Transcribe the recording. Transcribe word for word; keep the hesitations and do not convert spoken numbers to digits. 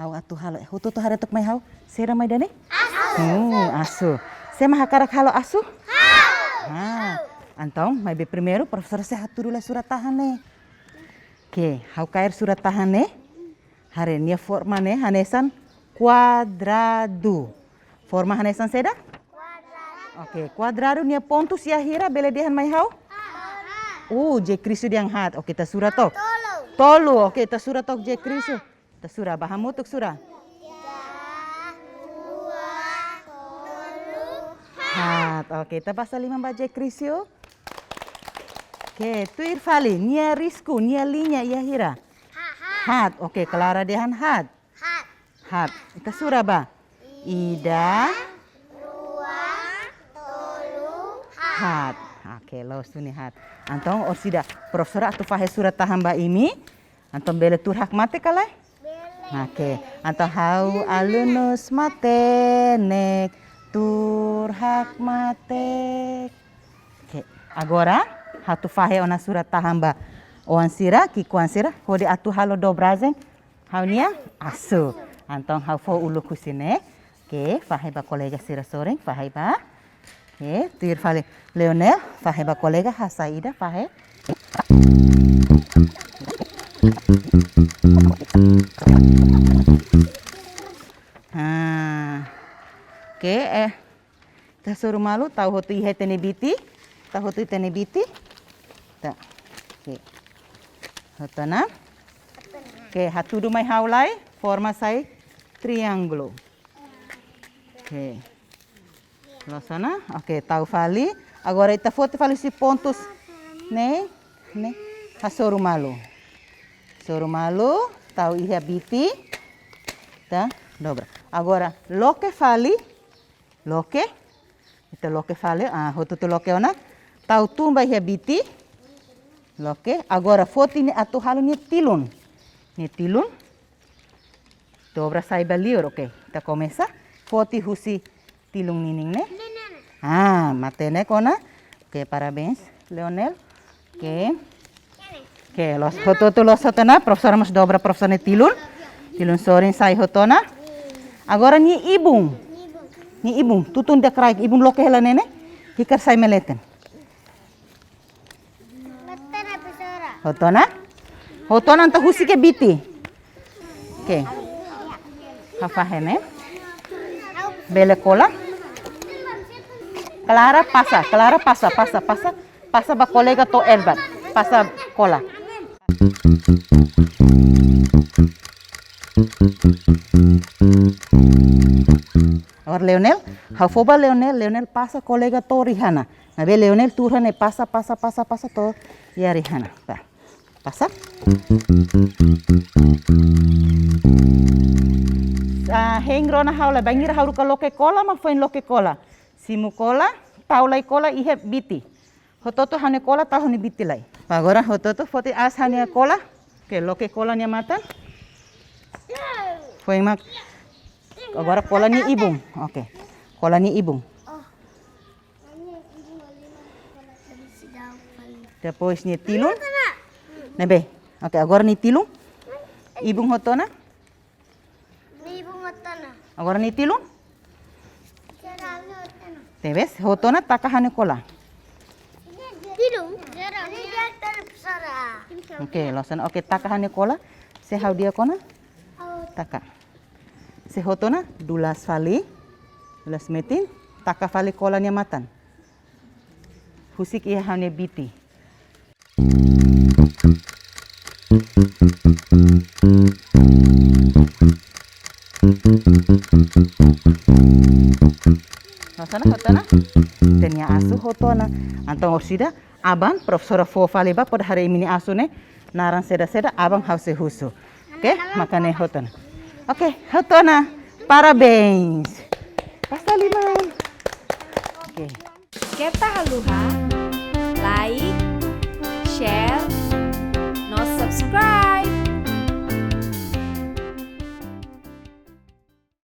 Ha'u atu halo, hotu-hotu haree took mai ha'u. Saida mai ida-ne'e? Asu. Hmm, asu. Sé mak hakarak halo asu? Ha'u. Ah, entaun, maibé primeiru, profesora sei hatudu lai surat-tahan ne'e. Oke, ha'u kaer surat-tahan ne'e. Haree nia forma ne'e, hanesan kuadradu. Forma hanesan saida? Kuadradu. Oke, kuadradu nia pontus iha hira, bele dehan mai ha'u? Uh, Jekrisu dehan haat. Oke, ita sura took. Tolu. Tolu, oke, ita sura took Jekrisu. Ita sura ba hamutuk sura. Ida, rua, tolu, haat. Haat. Oke, ita basa liman ba Jekrisu. Oke, tuir fali, nia risku, nia liña iha hira. Haat. Haat. Oke, Clara dehan haat. Haat. Haat. Ita sura ba. Ida, rua, tolu, haat. Haat. Oke, loos duni haat. Entaun, orsida, profesora atu fahe surat-tahan ba imi. Entaun bele tuur hakmatek ka lae? Bele. Oke. Entaun ha'u alunus matenek, tuur hakmatek. Oke. Agora, ha'u atu fahe ona surat-tahan ba oan sira, ki'ikoan sira, hodi atu halo dobrajen ha'u-nia asu. Entaun ha'u fó uluk husi ne'e. Oke, fahe ba kolega sira sorin, fahe ba. Oke, tuir fali Leonel, fahe ba kolega, hasai ida, fahe. Ah. Oke, eh. Ita hasoru malu, tau hotu iha ita-nia biti. Tau hotu ita-nia biti. Ita. Oke. Hotu ona. Oke, hatudu mai ha'u lai, forma sai triángulu. Oke. Loos ona? Oke, tau fali. Agora ita foti fali husi pontus ne'e, ne'e. Hasoru malu. Hasoru malu, tau iha biti. Ita dobra. Agora, loke fali. Loke. Ita loke fali. Ah, hotu-hotu loke ona. Tau tun ba iha biti. Loke. Agora, foti nia atu halo nia tilun. Nia tilun. Dobra sai ba liur, oke. Ita komesa. Foti husi tilun ninin ne'e. Ah, matenek ona. Oke, parabéns, Leonel. Oke. Oke, loos hotu-hotu, loos hotu ona. Profesora mós dobra profesora nia tilun. Tilun sorin sai hotu ona. Agora nia ibun. Nia ibun. Tutun ida kraik, ibun loke hela ne'e ne'e. Hikar sai mai leten. Hotu ona? Hotu ona entaun husik iha biti. Oke. Ha'u fahe ne'e. Bele kola. Clara pasa, Clara pasa, pasa, pasa. Pasa ba kolega to'o Elbat. Pasa kola. Agora Leonel, ha'u fó ba Leonel, Leonel pasa kolega to'o Rihanna. Maibé Leonel tuur iha ne'e pasa, pasa, pasa, pasa to'o iha Rihanna. Ba. Pasa. Ah, hein rona ha'u lai, bainhira ha'u haruka loke kola, mak foin loke kola. Simu kola, tau lai kola iha biti. Hotu-hotu ha'u-nia kola, tau ha'u-nia biti lai. Ba agora hotu-hotu foti aas ha'u-nia kola. Oke, loke kola nia matan. Foin mak. Agora kola nia ibun. Oke. Kola nia ibun. Depois nia tilun. Ne'ebé. Oke, agora nia tilun. Ibun hotu ona. Ibun hotu ona. Agora nia tilun. Tebes, hotu ona taka ha'u-nia kola. Tilun. Oke, loos ona. Oke, taka ha'u-nia kola. Se ha'u di'ak ona. Taka. Se hotu ona, dulas fali. Dulas metin, taka fali kola nia matan. Husik iha ha'u-nia biti. Loos ona, hotu ona? Ita-nia asu hotu ona. Entaun orsida, aban, profesora fó fali ba, para haree imi-nia asu ne'e naran saida-saida, aban ha'u sei husu. Oke, mak ne'e hotu ona. Oke, hotu ona. Parabéns. Pasa liman. Oke. Keta haluha,